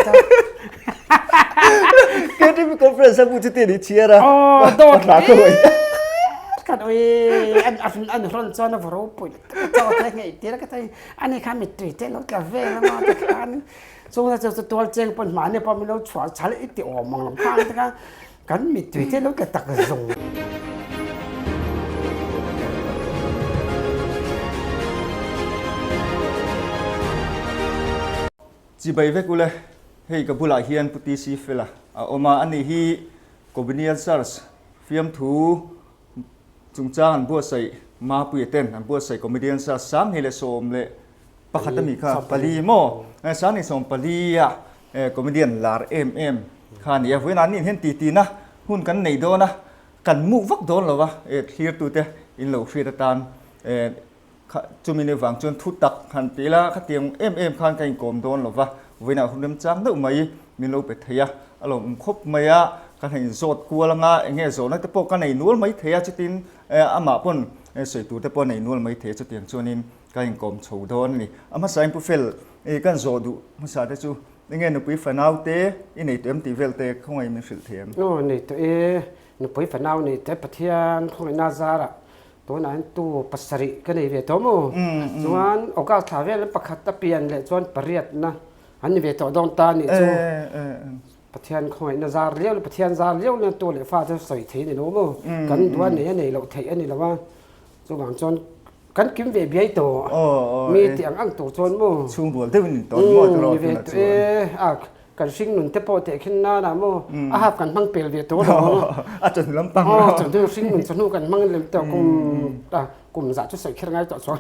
ta. KTP conference a bu chu ti ni chhiar a. Aw dawt kan ui an an rawn chuan a va ropui chaw te ngei tir ka thei ani kha mittui te lo tla vel a ma te khan chung na chu chu tual cheng pawn mahni pawh min lo chhuah chhal i ti awm ang lam khang te kha kan mittui te lo tla tak zung. Chibai vek ule, hei ka bulah hian Pu TC Fela a awm a, ani hi Kobinian Search fiamthu chungchang an buatsaih Mapuia ten an buatsaih Comedian Search 2011 a mi kha pali maw? 2014 a comedian lar em em kha a ni a, vawiinah an inhen ti tina hun kan nei dawn a, kan muh vak dawn lo va, thlirtute in lo hriat atan Kha chumi ni vang chuan thu tak han ti ila, khatiang em em khan ka inkawm dawn lo va, vawiinah hun remchang deuh mai min lo pe thei a, a lawmawm khawp mai a, ka han inzawt kual anga eng nge zawhna te pawh ka nei nual mai thei a, chutin amah pawn sawi tur te pawh a nei nual mai thei a, chutiang chuanin ka inkawm chho dawn a ni. A hmasain Pu Fel kan zawh duh hmasa te chu eng nge nupui fanau te i nei tawh em tih vel te khawngaih min hrilh thei em? Aw nei tawh e, nupui fanau nei tawh e Pathian khawngaihna zarah Tunah hian tu pasarih ka nei ve tawh maw? Chuan August thla vel pakhat a pian leh chuan pariatna an ni ve tawh dawn ta anih chu. Pathian khawngaihna zar liau leh Pathian zar liau lian tu leh fa chu sawi thei a ni lo maw? Kan duh a nei a nei loh theih a ni lo a, chuvang chuan kan kim ve biai tawh. Mi tih ang ang tur chuan maw? Chhungrual deuhin in tawn maw tiraw tunah chuan? Ni ve tawh e, a Kan hring nun te pawh teh khin nan ah maw a hap kan hmang pel ve tawh lo. A chawhnu lam pang. Aw chawhnu hring nun chawhnu kan hmang lem tawh kum kum zah chu sawi kher ngai tawh chuan.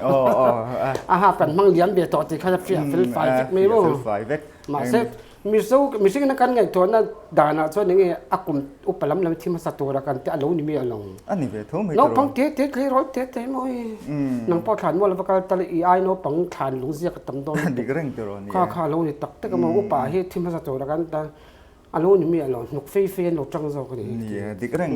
A hap kan hmang liam ve tawh tih kha a fiah fel fai vek mai maw. Fel fai vek. Mahse Mizo mihring na kan ngaihtuahna danah chuan enge a kum upa lam lam thi hmasa tura kan te a lo ni mi alawng. A ni ve tho mai tawh. Naupang te te tleirawl te te maw hi. Nang pawh thlan mual va kal tal i ai naupang thlan lungziak a tam dawn lutuk. Dik reng tiraw ni e. Kha kha a lo ni tak tak a maw upa hi thi hmasa tura kan ta a lo ni mi alawng hnuk fei fei an lo tang zawk a ni. Ni e dik reng.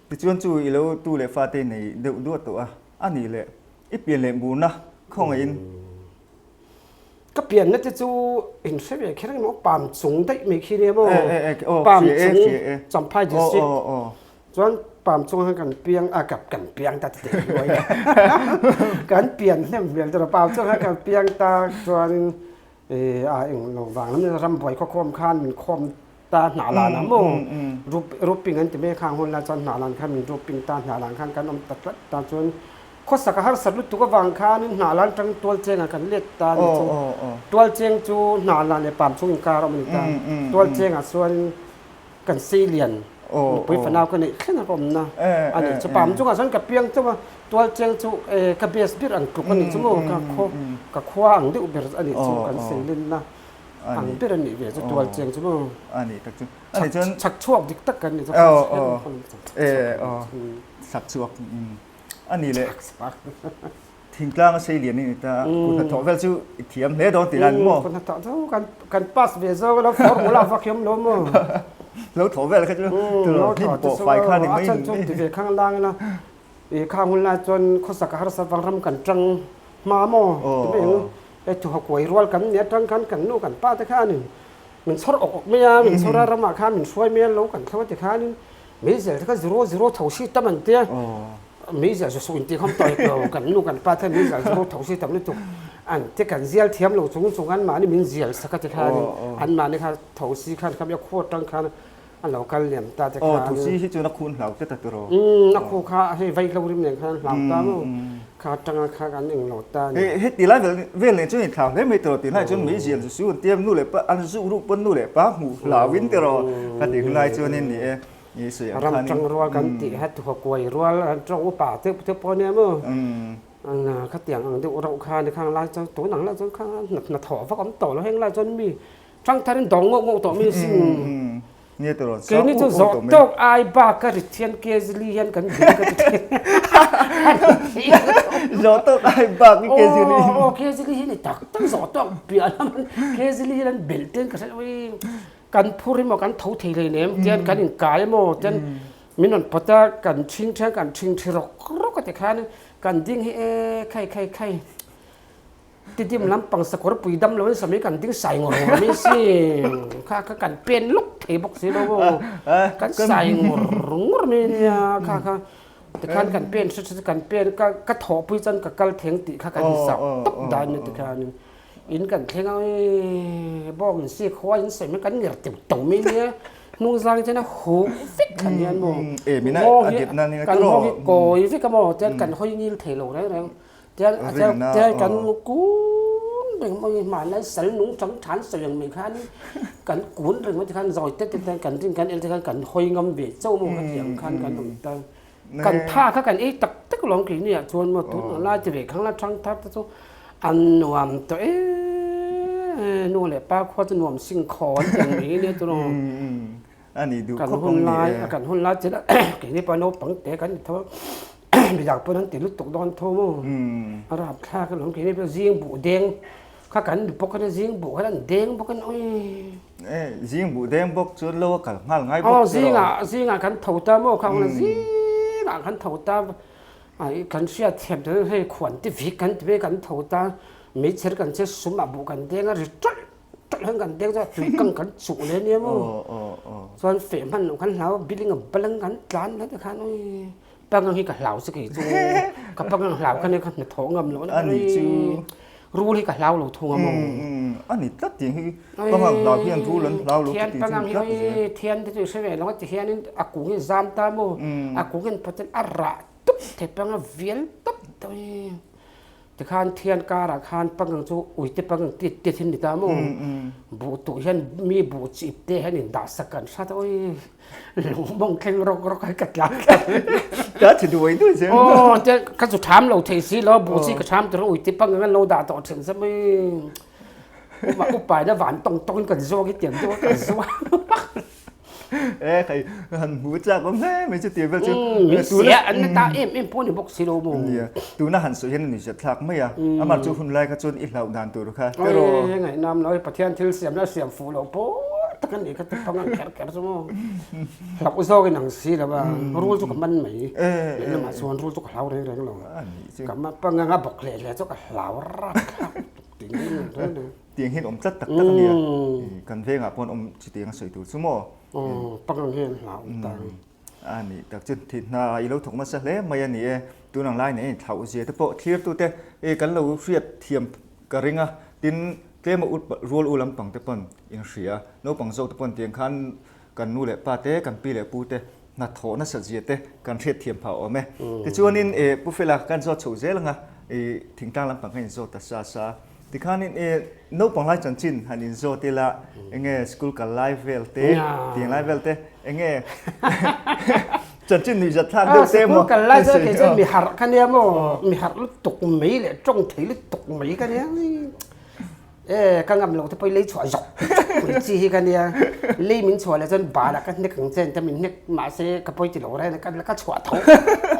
Tichuan chu i lo tu leh fate nei deuh duah tawh a, a nih leh i pian leh burna khawngaihin. Ka pianna te chu in hre ve kher emaw Pam chung daih mai khi nia maw Pam chung Champhai district chuan Pam chung han kan piang a ka kan piang ta ti teh kan pian hnem hmel tawh Pam chung han kan piang ta chuan a eng lo vang lam rambuai khawkhawm khan min khawm ta hnah lan ah maw ruping an ti mai khang hun lai chuan hnah lan khan min ruping ta hnah lan khan kan awm ta tlat ta chuan khawsak a harsat lutuk avang khanin hnah lan tang tual chengah kan let ta a ni chu tual cheng chu hnah lan leh pam chung inkar a awm a ni ta tual chengah chuan kan sei lian nupui fanau ka neih thleng a ka awmna a ni chu pam chungah chuan ka piang chauh a tual cheng chu ka best ber ang tluk a ni chu maw ka khaw ka khua ang deuh ber a ni chu kan sei lenna. Ang ber a nih ve chu tual chiang chu maw. A nih tak chu. A nih chuan chak chhuak dik tak kan ni chu. Aw aw. E aw. Chak chhuak. A nih leh. Thingtlang a sei lian i ni ta. Kut hnathawh vel chu i thiam hle dawn tih lai ni maw? Kut hnathawh chu kan kan pass ve zawk lo formula vak hiam lo maw. Lo thawh vel kha chu hnim pawh fai kha ni mai. A chan chu ti ve khang lang ila. I khang hun lai chuan khawsak a harsa vang ram kan tang hma maw? Ti mai ang. Hei thuha kuai rual kan nih atang khan kan nu kan pa te khanin min chhawr awk awk mai a, min chhawr a ramah khan min hruai mai a, lo kan thleng a ti khanin meizel te kha zero zero tho si tam an tia, meizel zu suh intih khawm tawh lo kan nu kan pa te khan meizel zero tho si tam lutuk an ti kan zial thiam lo chung chung anmahni min zial sak a ti khanin anmahni kha tho si khan khami a khu atang khan a lo kal liam ta te khan. Aw Tulsi hi chuan a khun hlau tlat a tiraw? Umm a khu kha hei vaihlo rim nen khan hlau ta maw? Kha atanga kha kan eng lo ta a ni. Hei heti lai vel vel nen chuan inthlau hle mai tiraw tih lai chuan meizial chu su an tia nu leh pa an zuk ruk pawn nu leh pa hmuh hlau in tiraw ka tih hun lai chuanin ni e i sawi ang khanin. Ram tang rual kan tih ha tuha kuai rual an tawng upa te te pawh nia maw? Khatiang ang deuh rauh kha ni khang lai chuan tun ang lai chuan kha hnathawh vak awm tawh lo heng lai chuan mi Thangthar in dawng ngawk ngawk tawh mi sin. Keini chu zawh tawk ai bak a rit hian kezili hian kan ding ka ti thin. Zawh tawk ai bak i kezili. Aw kezili hi ni tak tak zawh tawk piah lam kezili hian an belh ten ka hre lo i kan phur emaw kan tho thei hlei nem tian kan in kai emaw tian min rawn pawt a kan thing thian kan thing thi rawk rawk a ti khan kan ding hi e khai khai khai. Tidim lampang sakawr pui dam lo in sami kan ding sai ngawr ngawr mai si. Kha kha kan pen lawk thei bawk si lo aw. Kan sai ngawr ngawr mai nia kha kha. Tikhan kan pen hret hret kan pen ka ka thawhpui chuan ka kal theng tih kha kan insak tawp dan nia tikhan in kan thleng a ui bawk in si khua in sawi mai kan nger teuh teuh mai nia. Hnung zang chuan a huh vek kha nia maw. Nghawng hi kan nghawng hi kawi vek a maw chuan kan hawi ngil thei lo reng reng. Tian tian kan kun reng mai hmanlai sal nung chang than sawi ang mai khan kan kun reng mai tikhan zawi te te kan rin kan el te khan kan hawi ngam ve chauh maw ka tih ang khan kan awm ta. Kan tha kha kan ei tak tak lawng kei ni ah chuan maw tun ang lai ti ve khang la thang thar te chu an nuam tawh em nu leh pa khua chu nuam sing khaw an ti ang mai nia turaw. Kan hun lai kan hun lai chiah keini pawh naupang te kan ni tho a midang pawn an ti lutuk dawn tho maw a rapthlak alawm keini pawh zing buh deng kha kan ni bawk a zing buh khan an deng bawk a ui. Zing buh deng bawk chuan lo a kal nghal ngai bawk che rawh. Zingah kan tho ta maw kha hunah zingah kan tho ta kan hriat thiam chuan hei khuan te vik kan ti mai kan tho ta meichher kan che sum ah buh kan deng a ri tawlh tawlh hian kan deng chuan tui kang kan chuh leh nia maw chuan feh hman loh khan hlau building a balang kan tlan mai te khan ui pangang hi ka hlau che kei chu ka pangang hlau khan ka hnathawh ngam loh a ni chu rul hi ka hlau lo thung a maw a ni tlat tiang hi pangang hlau hian rul an hlau lo thian pangang hi ui thian te chu i hre ve lo a ti hianin a kung hi zam ta maw a kung hian pawh chuan a rah tup thei panga vial tawp tawh Tikhan thian karah khan pangang chu uite pangang tit tit hi ni ta maw? Buh tuh hian mi buh chip te hian in dah sak kan hrat a ui lungmawng thleng rawk rawk ai ka tlan tlat. Ka thi duai duai zel. Aw te ka chu tham lo thei si lo buh chi ka tham tur uite pangang an lo dah tawh thin sa mai. Upa upa in a van tawng tawng in kan zawng hi tiang deuh a kan zawng. E khai han hmu chak awm hle mai chu tir vel chu. Min sia an la ta em em pawh ni bawk si lo maw. Nia tuna han sawi hian a nuihzat thlak mai a amah chu hun lai kha chuan i hlauh dan tur kha te rawh. Oi ngaihnam lo Pathian thil siam la siam fuh loh pawl tak a nih kha pang ang kher kher chu maw. Hlauh zawk in ang si lo a rul chu ka man mai lehlamah chuan rul chu ka hlau reng reng lo. Ka pangang a bawk hle hle chu ka hlau rapthlak tuk ting reng reng. Tiang hian awm tlat tak tak a nia. Kan vengah pawh an awm chutiang a sawi tur chu maw? Aw, pangang hian hla awm ta. A nih tak chu thih hna i lo thawk nasa hle mai a ni e. Tun ang lai nen thlauh zia te pawh thlir tute e kan lo hriat thiam ka ring a. Tin, tlema ut rual u lampang te pawn in hria. Naupang zawk te pawn tiang khan kan nu leh pa te, kan pi leh pu te hna thawh nasat zia te kan hriat thiam phah awm e. Tichuanin e Pu Fela kan zawt chhoh zel anga i thingtlang lampang kha in zawt ta sa sa. Tikhanin e naupang lai chanchin han in zawt ila enge school kal lai vel te tiang lai vel te enge chanchin nuih zat thlak deuh te maw. School kal lai chuan kei chuan mi harh ka nia maw mi harh lutuk mai leh tawng thei lutuk mai ka nia. E ka ngam lo te pawh i lei chhuah zawk zawk mai chi hi ka nia. Lei min chhuah leh chuan ban ah ka hnek ang che te min hnek mahse ka pawi ti lo reng a ka chhuah tho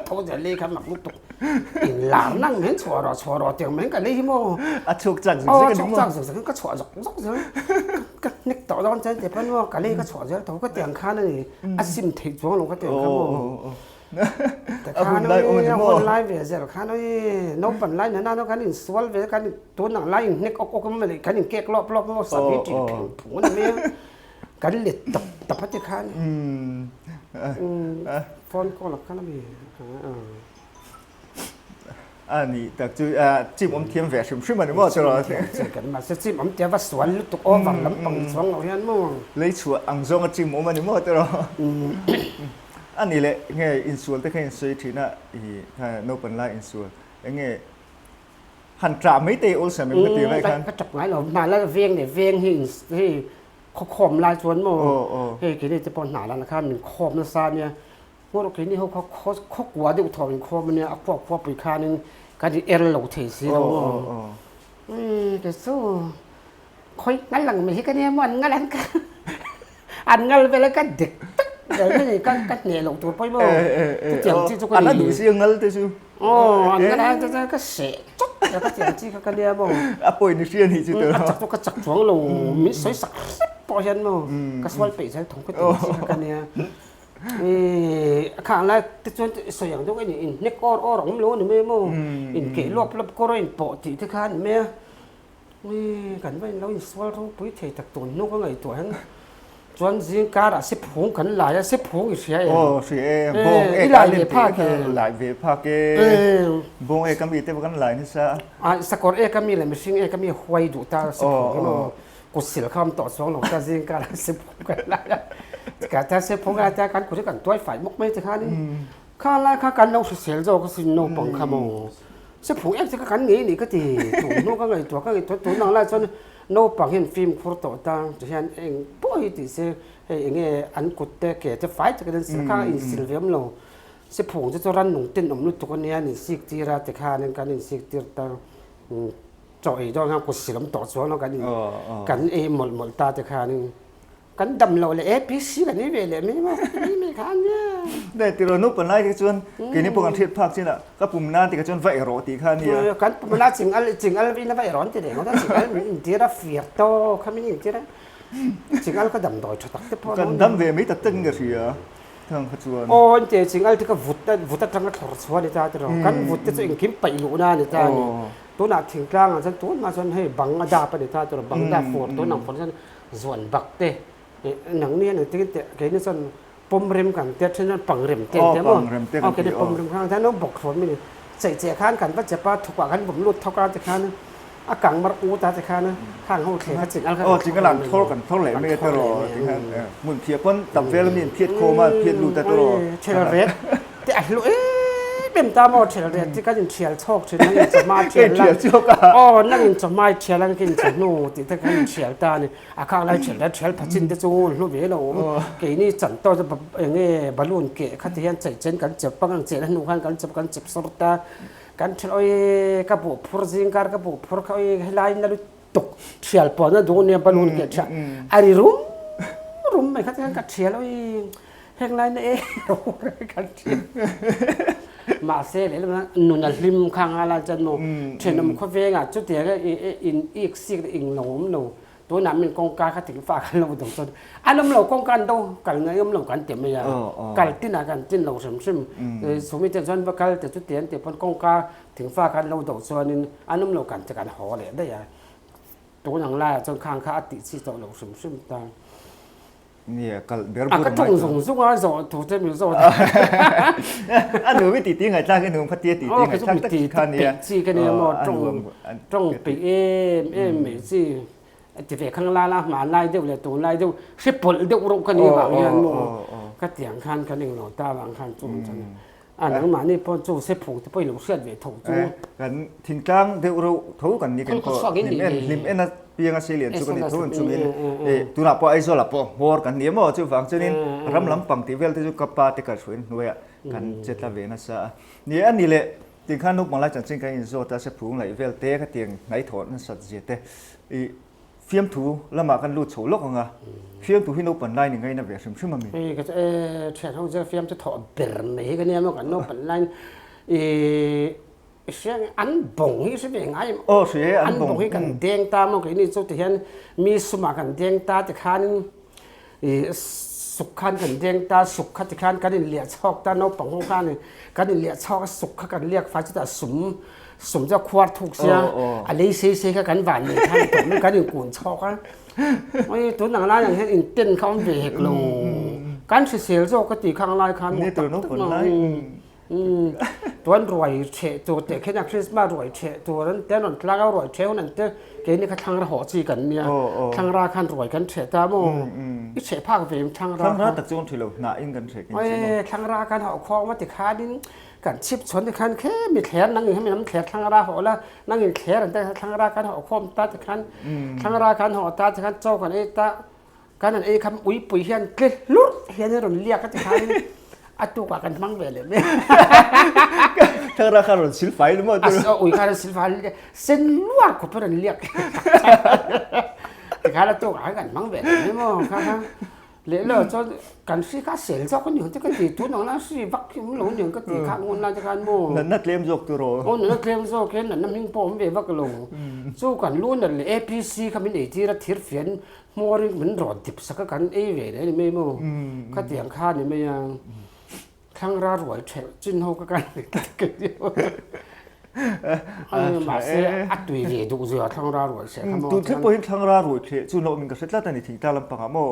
tho zel lei kha mak lutuk. In lar nang men chhuah rawh chhuah rawh tiang men ka lei hi maw. A chhuak chak zuk zuk a ni maw. A chhuak chak zuk zuk ka chhuah zawk zawk zel. Ka hnek tawh dawn chen te pawn maw ka lei ka chhuah zel tho ka tiang khan a ni. A sim theih chuang lo ka tiang kha maw. A hun lai awm a ni maw. A hun lai ve zel khan oi naupan lai nana no kan insual ve kan tun ang lai inhnek awk awk mai kan inkek lawp lawp maw sam hi ṭih pheng phung a ni mai a kan let tap tap a ti khan phone call a kal a mi. A ni tak chu chim awm thiam ve hrim hrim a ni maw chu rawh. Kan mahse chim awm tia va sual lutuk over lampang ni chuang lo hian maw. Lei chhuah ang zawnga chim awm a ni maw chu rawh. A ni leh nge insual te kha insawi thin a i naupang lai insual enge han ṭah mai te i awlsam em ka ti lai khan. Ka ṭap ngai lo hna la veng leh veng hi hei khawkhawm lai chuan maw hei keini te pawh hna la khan min khawm nasa nia. Hmawr keini ho kha khaw khawkua deuh thaw inkhawm ania a khuak khuapui khanin kan in er lo thei si lo maw. Umm kei chu khawi ngal ang mai hi ka nia maw an ngal an ka an ngal vel a ka dik tak zel mai ni ka ka hneh loh tur pawimawh chutiang chi chu ka ni. An a duh si a ngal te chu. Aw an ngal a te chuan ka seh chawt a ka tiang chi kha ka nia maw. A pawi ni hria ni chu tawh. A chak chu ka chak chuang lo min sawi sak hrep pawh hian maw ka sual peih zel thawng ka tiang chi kha ka nia. Khang lai te chuan sawi ang deuh a ni, inhnek awr awr a awm lo a ni mai maw? Inkeh lawp lawp kawr a inpawh tih te kha a ni mai a. Ui, kan va inlo insual ropui thei tak tun hnu ka ngaihtuah hian chuan zing karah Siphung kan lai a, Siphung i hria em? Aw hria e, bawng ek i lai ve phak e. Lai ve phak e, bawng ek ami te pawh kan lai nasa a. A, sakawr ek ami leh mihring ek ami huai duh ta Siphung hi maw, kut sil kha awm tawh chuang lo ta zing karah Siphung kan lai a, tikah ta Siphung kan lai ta kan kut hi kan tuai fai mawk mai tikhanin Kha lai kha kan lo hrisel zawk asin naupang kha maw? Sephung em che kha kan ngei ni ka ti. Tun hnu ka ngaihtuah ka ngaihtuah tun ang lai chuan naupang hian fimkhur tawh ta ti hian eng pawh hi tih se hei eng nge an kut te ke te fai takin an sil kha a insil ve awm lo. Sephung chu chu rannung ten awm lutuk ania an insik tir a tikhanin kan insik tir ta chaw ei dawn khan kut sil awm tawh chuan kan kan ei mawlh mawlh ta tikhanin Kan dam lo leh APC kan ni ve leh mai maw mi mai kha ania. Ne tiraw naupang lai te chuan keini pawh kan hriat phak chin a ka pum nan tikah chuan va erawh tih kha ania. Kan pum na ching al ching al in a va erawh an ti reng a ching al min intir a fir tawk kha min intir a ching al ka damdawi tha tak te pawh Kan dam ve mai tak tak in ka hria thang kha chuan. Aw an ti ching al te ka vut vut atanga thlawr chhuah a ni ta tiraw kan vut te chu engkim paih luhna a ni ta a ni tunah thingtlang ah chuan tunah chuan hei bang a dap a ni ta tiraw bang dap fur tun ang fur chuan Zuan bak te nang ni an ti te keini chuan pawm rem kan tia then chuan pang rem te an tia maw aw keini pawm rem khan an lo bawk thlawm mai ni cheih cheh khan kan va chep a thuk ah kan vawm lut thawk a tikhan a kang mar ut a tikhan khang ho thle kha ching al kha aw ching al an thawr kan thawr leh mai a tiraw tikhan hmun phiah pawn tam vel ami an phiat khawm a phiat lut a tiraw thel ret te a hlu em em ta maw thial ret te kan in thial chhawk thin nang in chawhma thial la aw nang in chawhma i thial ang in chawhnu tih te kan in thial ta ani a khang lai thial ret thial phachin te chu hlu ve lo awm keini chan tawh chu eng nge balloon keh kha ti hian chei chen kan chep ang ang chehna hnu khan kan chep kan chep sawr ta kan thial awi ka buh phur zing kar ka buh phur kha awi helai na lutuk thial pawh na duh nia balloon keh thial a ri rum rum mai kha ti hian ka thial awi Heng lai na e kan ṭhian. Mahse lehlam nun a hlim kha nga lai chuan maw ṭhenawm khawvengah chutiang in ik sik ing lo awm lo. Tunah min kawngka kha thingfa kan lo do chuan an awm lo kawngka an do kal ngai awm lo kan ti mai a. Kal tinah kan tin lo hrim hrim. Chumi te chuan va kal te chuti an tih pawn kawngka thingfa kha an lo do chuanin an awm lo kan ti kan haw leh daih a. Tun ang laiah chuan khang kha a tih chi tawh lo hrim hrim ta. Nia, kal ber bur mai. A ka ṭawng zung zung a, zawh tur te min zawt a. A nu mi titi ngaihthlak i nuam kha tia titi ngaihthlak tak kha nia. Chi ka nia maw, ṭawng ṭawng peih em em mai chi. Ti ve khang la la hmanlai deuh leh tunlai deuh hre pawlh deuh rawh ka nih vang hian maw ka tiang khan kan englo ta vang khan chu chuan A nangmahni pawh chu sephung te pawh i lo hriat ve tho chu. Kan thingtlang deuh reuh tho kan ni kan pawh hlim en hlim en a piang a seilian chu kan ni tho an chungin tunah pawh Aizawl ah pawh hmawr kan ni emaw chuvang chuanin ram lampang tih vel te chu ka pa te ka hruain hnuaiah kan che tla ve nasa a. Ni a ni leh tingkhan naupang lai chanchin kan inzawt a sephung laih vel te khatiang hnaithawh nasat zia te i Fiamthu lamah kan lut chho lawk ang a, fiamthu hi naupan lai ni ngaina ve hrim hrim a mi? Hei ka chu e, thian ho zia fiamthu thawh ber mai hi ka nia maw kan naupan laiin i i hria nge an bawng hi i hre ve ngai em? Aw hria e an bawng hi kan deng ta maw keini chu tihian mi sumah kan deng ta tikhanin i suk khan kan deng ta suk kha tikhan kan inliah chhawk ta naupang ho khanin kan inliah chhawk a suk kha kan liak fai chutah sum sum chu a khuar thuk sia a lei sei sei kha kan van nei khan tawh mai kan inkun chhawk a oi tun ang lai ang hian inten kha awm ve hek lo kan hrisel zawk ka ti khang lai khan ni tur naupang lai Tuan ruai ṭheh tur teh khin a Christmas ruai ṭheh tur an te an rawn tlang a ruai ṭheh hun an te keini kha thlangra hawh chi kan nia thlangra khan ruai kan ṭheh ta maw i ṭheh phak ve em thlangra thlangra tak chu an ṭhi lo hnah in kan ṭheh kin chi maw thlangra khan hawh khawng a tikhanin kan chhip chhawn tikhan khe mi thler nang in hemi lam thler thlangra hawh la nang in thler an te thlangra khan hawh khawm ta tikhan thlangra khan hawh ta tikhan chaw kan ei ta Kan an ei kha uipui hian tle hlurh hian a rawn liak a ti khain a tukah kan hmang ve leh mai. Thakra kha rawn sil fai lu maw tu? Ui kha rawn sil fai sen luar khawp a rawn liak. Ti khan a tukah kan hmang ve leh mai maw kha kha. Leh lo chuan kan hri kha sel zawk a ni ang te ka ti tun ang la hri vak hi awm lo a ni ang ka ti kha ngun lai te khan maw. Natna tlem zawk tur aw. Aw natna tlem zawk e natna hming pawh awm ve vak lo. Chu kan lu nat leh APC kha min eitir a thirfian Hmawrin min rawn dip sak a kan ei ve leh a ni mai maw? Khatiang kha a ni mai a, thlangra ruai ṭhelh chin ho ka kan ni ta ka ti. Mahse a tui ve duh zia thlangra ruai thleh kha maw. Tun thleng pawhin thlangra ruai thleh chu hlauh min ka hre tlat a ni thingtlang lampangah maw.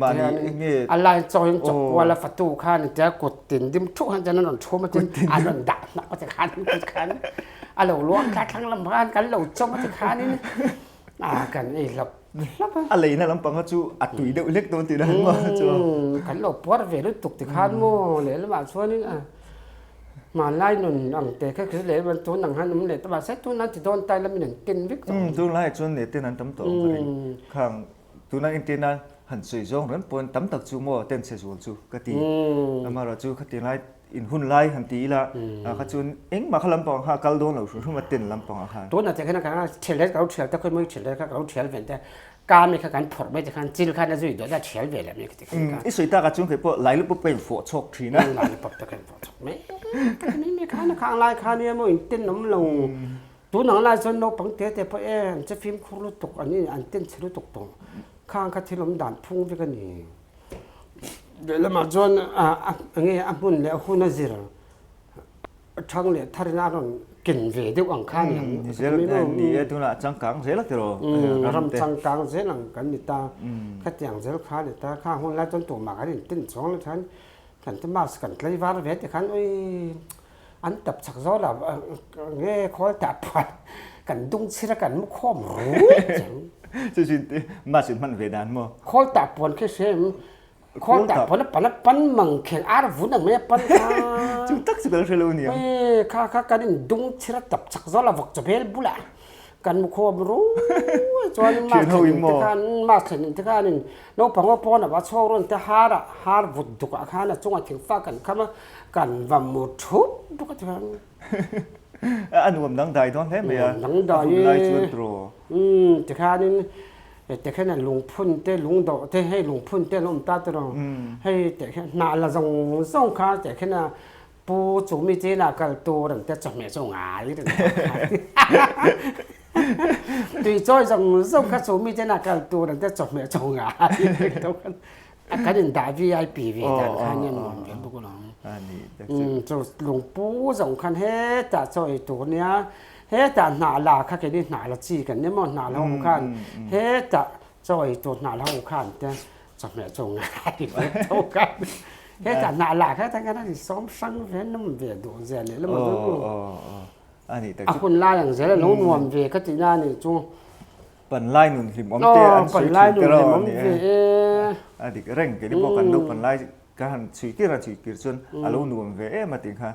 Mahni nge. A lai chawiin chawk kual a fatu khan tia kut tin dim thuh khan chuan an rawn chhum a tin an rawn dah hnawk a ti khan kut khan a lo luang thla thlang lam khan kan lo chawm a ti khanin a kan ei hlawp hlawp a. A leina lampang kha chu a tui deuh hlek dawn tihna an maw chu. Kan lo puar ve lutuk ti khan maw lehlamah chuanin a. Hmanlai nun ang te kha khi leh chuan tun ang han awm leh ta mahse tun an ti dawn tai lamin an tin vek tawh. Umm tunlaiah chuan leh ten an tam tawh ang ka ring. Khang tuna entirna han sawi zawng reng pawhin tam tak chu maw ten chhe zual chu ka ti. Amaherawh chu khatiang lai in hun lai han ti ila kha chuan engmah kha lampang ah khan a kal dawn lo hrim hrim a ten lampang ah khan. Tunah te khan kan thial leh ka lo thial te khawi mawi thial leh kha ka lo thial ve te Ka mi kha kan phawrh mai te khan chil khan a zui dawt a thial ve leh mai ka ti khan ka. I sawi takah chuan kei pawh Lailupawp ka infawh chhawk thin a. Lailupawp te ka infawh chhawk mai mai mai khan a khang lai khan nia maw in ten awm lo. Tun ang lai chuan naupang te te pawh e an che fimkhur lutuk an in an ten chhe lutuk tawh. Khang kha thil awm dan phung vek a ni. Lehlamah chuan a enge a hmun leh a hun a zir. Thang leh thar in a rawn ken ve deuh ang kha ni ang. Ni zel ni e tunah changkang zel a tiraw. Ram changkang zel ang kan ni ta. Khatiang zel kha ni ta. Kha hun lai chuan tumah kan intin chuang lo chuan kan te mask kan tlei var ve ti khan ui an tap chak zawk lo nge khawl tah phuan kan dung chhir a kan mu khawm ruih chang. Chu chu mask in hman ve dan maw? Khawl tah puan khi hre em? Khawl tah pawn a pan a pan mang kheng ar vun ang mai a pan kha. Chu tak chu kan hre lo nia. Hei kha kha kan in dung chhir a tap chak zawk la vawk chawhmel bulah kan mu khawm ruai chuan mask thlen in te khan mask thlen in te khan in naupang aw pawn a va chhuak rawn te har ah har vut duk ah khan a chungah thingfak kan kham a kan va mu thup bawk a ti khan. A nuam dangdai dawn hle mai a. Nuam dangdai e. A hun lai chuan tiraw. Tikhanin Tikhian a lungphun te, lungdawh te, hei lungphun te an awm ta tiraw. Hei tikhian hnah la zawng zawng kha tikhian a pu chu mi chin ah kal tur an tia chawhmeh chu ngai reng tui chawi zawng zawng kha chu mi chin ah kal tur an tia chawhmeh chu ngai reng kan in dah VIP ve dan kha nia nuam ve bawk alawm. Chu lungpu zawng khan hetah chaw ei tur nia hetah hnah la kha keini hnah la chi kan ni maw hnah la ho khan hetah chaw ei tur hnah la ho khan te chawhmeh chu ngai ve tho khan hetah hnah la kha tan khan a insawm hrang ve nawm ve duh zia leh lam a hun lai ang zel a lo nuam ve ka tihna a nih chu. Panlai nun hlimawm te an sawi thin te rawh a ni e. A dik reng keini pawh kan naupan lai ka han chhui tir a chhui tir chuan a lo nuam ve em a tih kha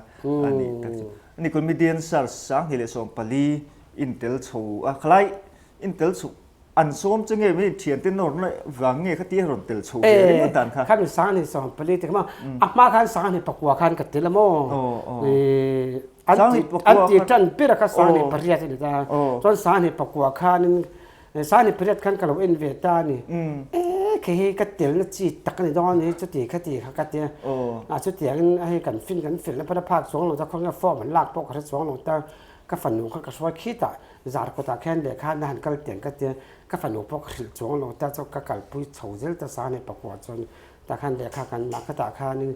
a ni tak chu. A ni comedian search 2014 intel chho a khalai intel chho an sawm che nge mai thiante nawrna vang nge kha tia rawn tel chho ve ringawt dan kha. Khami 2014 te kha maw a hma khan 2009 khan ka tel a maw. An ti tan ber a kha 18 a ni ta. Chuan 18 khanin 18 khan ka lo en ve ta a ni. E khi hi ka telna chi tak a ni dawn a ni chuti kha ti kha ka ti a. A chutiangin hei kan fin kan fel na pawn a phak chuang lo ta khawnge form an lak pawh ka hre chuang lo ta. Ka fanu kha ka hruai khitah zar kawtah khian lehkha na han kal tiang ka ti a. Ka fanu pawh ka hrilh chuang lo ta chuan ka kalpui chho zel ta 18 chuan tah khan lehkha kan lak ka tah khanin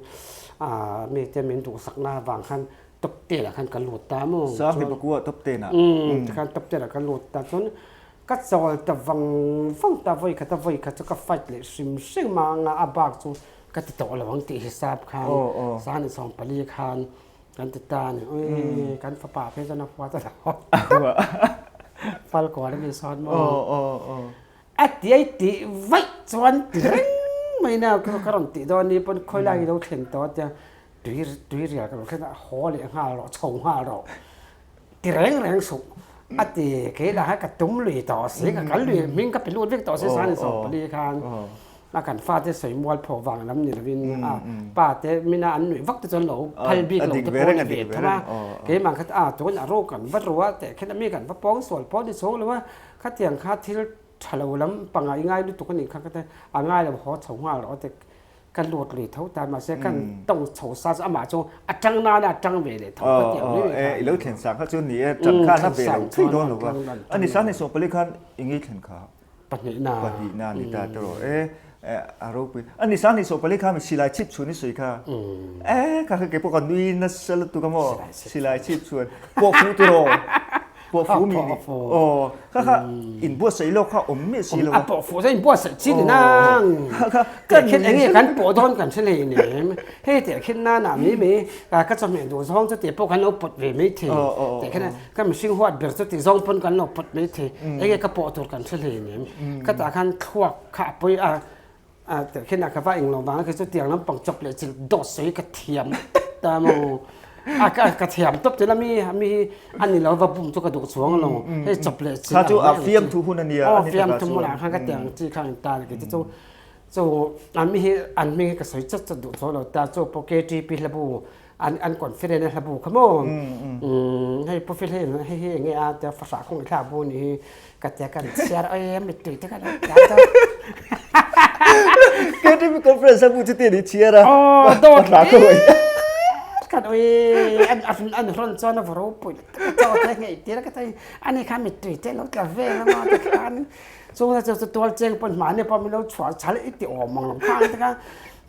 mite min duhsakna avang khan top ten ah khan ka lut ta maw Sang hi pakua top ten ah umm tikhan top ten ah ka lut ta chuan ka chawl ta vang vang ta vawi khat a vawi khat chu ka fight leh hrim hrim a anga a bak chu ka ti tawh lo ang tih hisap khan 2014 khan kan ti ta a ni ui kan fapa phei chuan a huat a lo falkawn a ni sawn maw A tiai tih vaih chuan ti reng mai na ka rawn tih dawn ni pawn khawi lai lo thlen tawh tia tui tui rial ka lo thlen a haw leh nghal rawh chho nghal rawh ti reng reng suh a ti kei lah khan ka tum lui tawh si ka kal lui hming ka pe lut vek tawh si san in 14 khan a kan fate sawi mual phaw vang lam ni lovin a pa te mina an nuih vak te chuan lo phal bik lo te pawh ni ve tho a keimah kha a tun a ro kan va ru a teh khen a mi kan va pawng sual pawh ni chhung lo a Khatiang kha thil tha lo lam panga i ngai lutuk a nih kha ka ti a ngai lo haw chho nghal rawh a ti ka lut lui tho ta mahse kan tawng chho sa chu amah chu a tang nana a tang ve leh tho ka ti ang mai mai kha. I lo thlen sang kha chu ni e tang khan a ve lo thei dawn lo va a ni 2014 khan i ngei thlen kha pahnihna pahnihna ni ta tawh e. A ropui. A ni sang ni sawh pali kha mi silai chhip chhuan i sawi kha. E kha kha keipawh ka nui nasa lutuk a maw. Silai chhip chhuan. Pawh fu tiraw. Pawh fu mi ni. Aw kha kha in buatsaih lawk kha awm miah si lo a. A pawh fu chuan in buatsaih chi ni nang. Kha kha kan khin enge kan pawh dawn kan hre hlei nem. Hei teh khin na na mi mi ka chawhmeh duh zawng chu tih pawh kan lo pawt ve mai thei. Teh khin ka mihring huat ber chu tih zawng pawn kan lo pawt mai thei. Enge ka pawh tur kan hre hlei nem. Ka tah khan thluak kha a pawi a teh khin a ka va englo vang khi chu tiang lampang chawp leh chilh dawt sawi ka thiam tawp ta maw a ka thiam tawp tila mi mi hi a ni lo va bum chu ka duh chuang lo hei chawp leh chilh kha chu a fiamthu hun a nia aw fiamthu hmunah khan ka tiang chi kha in ta ke chu chu an mi hi an hming hi ka sawi chat chat duh chuang lo ta chu pawh KTP hlabu an an confident a hlabu kha maw hei pu fil hei hei hi enge a tia fahrah khawng i thlak bu ni hi ka tia kan chhiar oi mittui te ka lo tla ta KTP conference hlabu chu ti ni chhiar a oh dawt kan oi an an ron chuan a varo pui chaw te ngei tir ka tai ani kha mittui te lo tla vel a ma te khan chung na chu tual cheng pon hmani pawh min lo chhuah chhal i ti awm ang lam khang te kha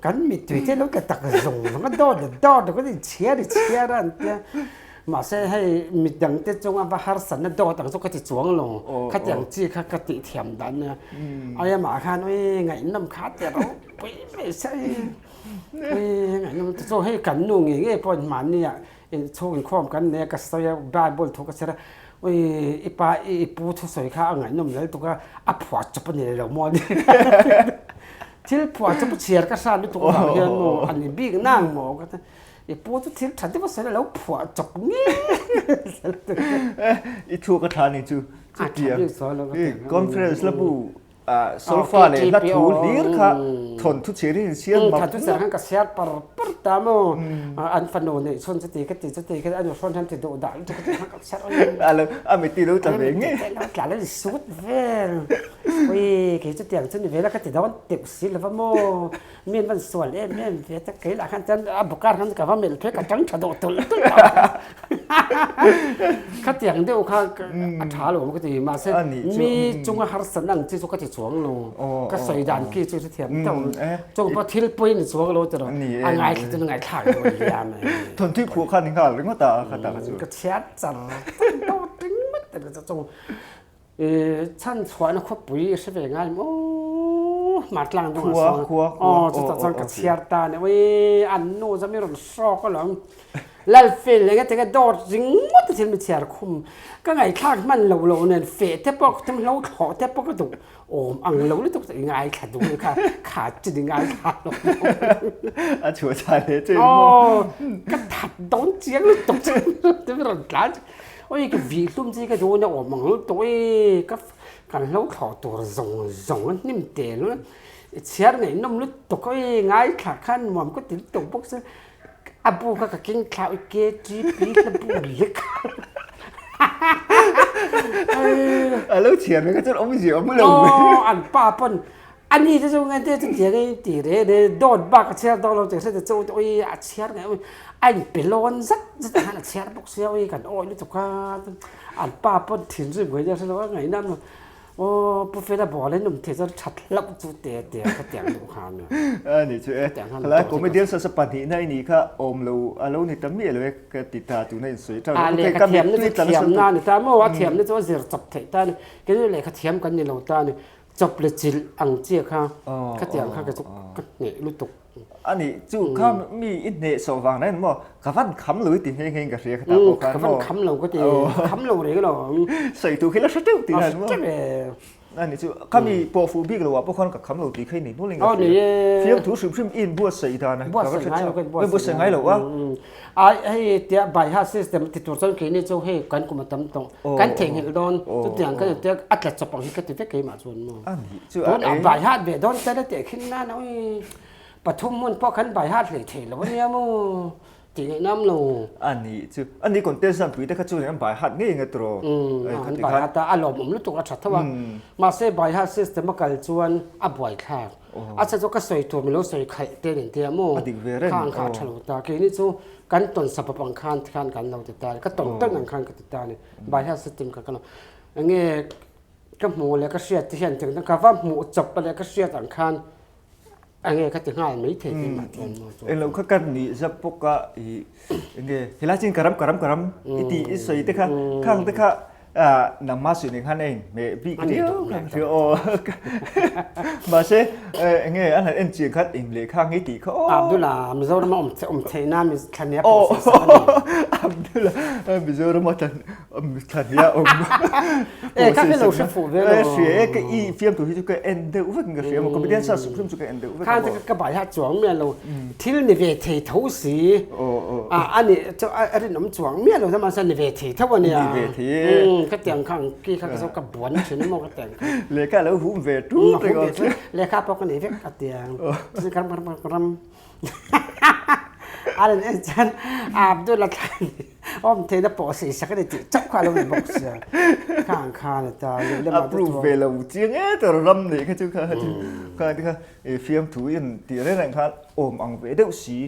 Kan mittui te lo tla tak zawng zawng a dawt leh dawt leh kan inchhiar i chhiar a an tia. Mahse hei midang te chunga va harsatna dawt ang chu ka ti chuang lo. Khatiang chi kha ka tih thiam dan nia. Ai amah khan ui ngaihnawm kha ti ropui mai se ui ngaihnawm te chu hei kan nu ngei ngei pawh mahni ah chhung inkhawm kan nei a ka sawi a Bible thu ka chhiar a ui i pa i pu thusawi kha a ngaihnawm lel tuk a a phuah chawp a ni lo maw ni. Thil phuah chu pu chhiar ka hran lutuk avang hian maw a ni bik nang maw ka ti. I pu chu thil tha deuh a sawi lo phuah chawp ngei. I thu ka tha ni chu chutia conference la bu solfa leh hla thu hlir kha thawn thu chhiar in siam mak. Thawn thu chhiar khan ka chhiar par par ta maw an fanu neih chhun chuti ka ti chuti ka ti an hrawn hian ti duh dah lutuk ka ti khan ka chhiar a miti lo tla ve ngei. Tla lo sut vel. Ui, kei chu tiang chu ni ve la ka ti dawn teuh si lova maw, mi an van sual em em ve ta kei lah khan chuan a bukar khan ka va melh phei ka tang tha dawh tulh tulh a khatiang deuh kha a tha lo ka ti mahse mi chunga harsatna ang chi chu ka ti chuang lo ka sawi dan ki chu hrethiam deuh chung pawh thil pawi ni chuang lo tiraw a ngaithla chu ngaihthlak dawn nia mai thawnthui phuah khan i nghal ringawt a kha ta kha chu ka chhiar char char ringawt a chung Chhan chhuahna khawpui i hre ve ngai maw? Hmartlang dungah sawn. Khua, khua, Aw, chutah chuan ka chhiar ta ni. Ui, an nu chu mi rawn hrawk alawm. Lalfel eng ati nge dawt ringawt a thil mi chhiar khum. Ka ngaihthlak hman lo lo nen feh te pawh ka tum hlo thlawh te pawh ka duh awm ang lo lutuk i ngaithla duh kha kha chin i ngaithla lo. A chhuah chhan hle che maw? Aw, ka that dawn chiang lutuk chu mi rawn tlan. Oi ka vih hlum chi ka duh na awm ang lutuk i ka kan hlo thlawh tur zawng zawng a hnim tel i chhiar ngaihnawm lutuk oi ngaithla khan nuam ka ti lutuk bawk se a bu kha ka keng thla oi KTP hla bu lek a lo chhiar ve kha chuan awmzia awm lo an pa pawn Ani te chu nge te chu tiang in ti re re dawt bak a chhiar dawn lo tih hre te chu ui a chhiar nge ui a in pe lawn zat zat ah khan a chhiar bawk sia ui kan awi lutuk a an pa pawn thinrim ngai nia hre lo a ngaihna maw aw pu fela ball in awm thei chuan that hlauh chu te te ka tiang duh khan a ni chu e helai comedian sa sa pahnihna i nih kha awm lo a lo ni ta miah lo e ka ti ta tuna in sawi tha a lehkha thiamna chu thiamna a ni ta maw a thiamna chu a zir chawp theih ta a ni keini lehkha thiam kan ni lo ta a ni Chawp leh chilh ang chiah kha khatiang kha ka chu ka hneh lutuk. Ani chu kha mi i hneh sawh vang reng maw ka van kham lo i ti nghe nghe in ka hria kha ta pawh khan maw. Ka van kham lo ka ti kham lo reng lo. Sawi tu khi la hre teuh tih hian maw. A hre teuh e. Ani chu kha mi pawh fuh bik lo ah pawh khan ka kham lo tih kha i nei nual in ka hria. Fiamthu hrim hrim i inbuatsaih dan a ka va hre chak. Buatsaih ngai lo a. Ai hei tia baiha system ti tur chuan keini chu hei kan kum a tam tawh kan theihnghilh dawn chutiang kan intia a tla chawp ang hi ka ti vek keimah chuan maw tunah baiha ve dawn te la teh khin nan a ui pathum hmun pawh kan baiha hlei thei lo ania maw tih ngaih nam lo ani chu ani contestant pui te kha chuan an baihat ngei nge tawh an baihat a a lawmawm lutuk a tha tho a mahse baiha system a kal chuan a buaithlak A chhan chu ka sawi tur milo sawi khalh te nen tia maw A dik ve reng. Khang kha a tha lo ta. Keini chu kan tawn sabab ang khan tikhan kan lo ti ta a ni. Ka tawn tawn ang khan ka ti ta a ni. By heart system kha ka lo enge ka hmuh leh ka hriat te hian tiang ka va hmuh chawp leh ka hriat ang khan. Enge ka ti nghal mai thei keimah chuan maw chuan. Englo kha kan nih zap bawk a i enge helai chin ka ram ka ram ka ram i ti i sawi te kha khang te kha nangma suih nen khan a in hmeh bik riau khan hria aw mahse enge an han en chian khan eng lehkha nge tih kha aw. Abdula Mizoram a awm awm theih na thlan hi a pawh sak a ni. Abdula Mizoram a thlan thlan hi a awm E ka hre lo hre fuh ve lo. Hria e ka i fiamtu hi chu ka en deuh vek in ka hria maw comedian sa hrim hrim chu ka en deuh vek a maw. Kha ka bai ha chuang miah lo thil ni ve thei tho si a ani chu a rinawm chuang miah lo mahse ni ve thei tho ania. Ni ve thei e. Ka tiang kha ang ki kha ka zo ka buan thin a maw ka tiang kha. Lehkha lo hum ve tut reng a. Lehkha pawh ka nei vek a tiang. Ram ram ram. A rawn en chuan Abdul a thlan awm theihna pawh sei sak a ni tih chauh kha a lo ni bawk sia. Kha ang khan a ta lehlam ah te chuan. Approve ve lo chiang e tur ram nih kha chu kha chu kha te kha fiamthu in tih reng reng khan awm ang ve deuh si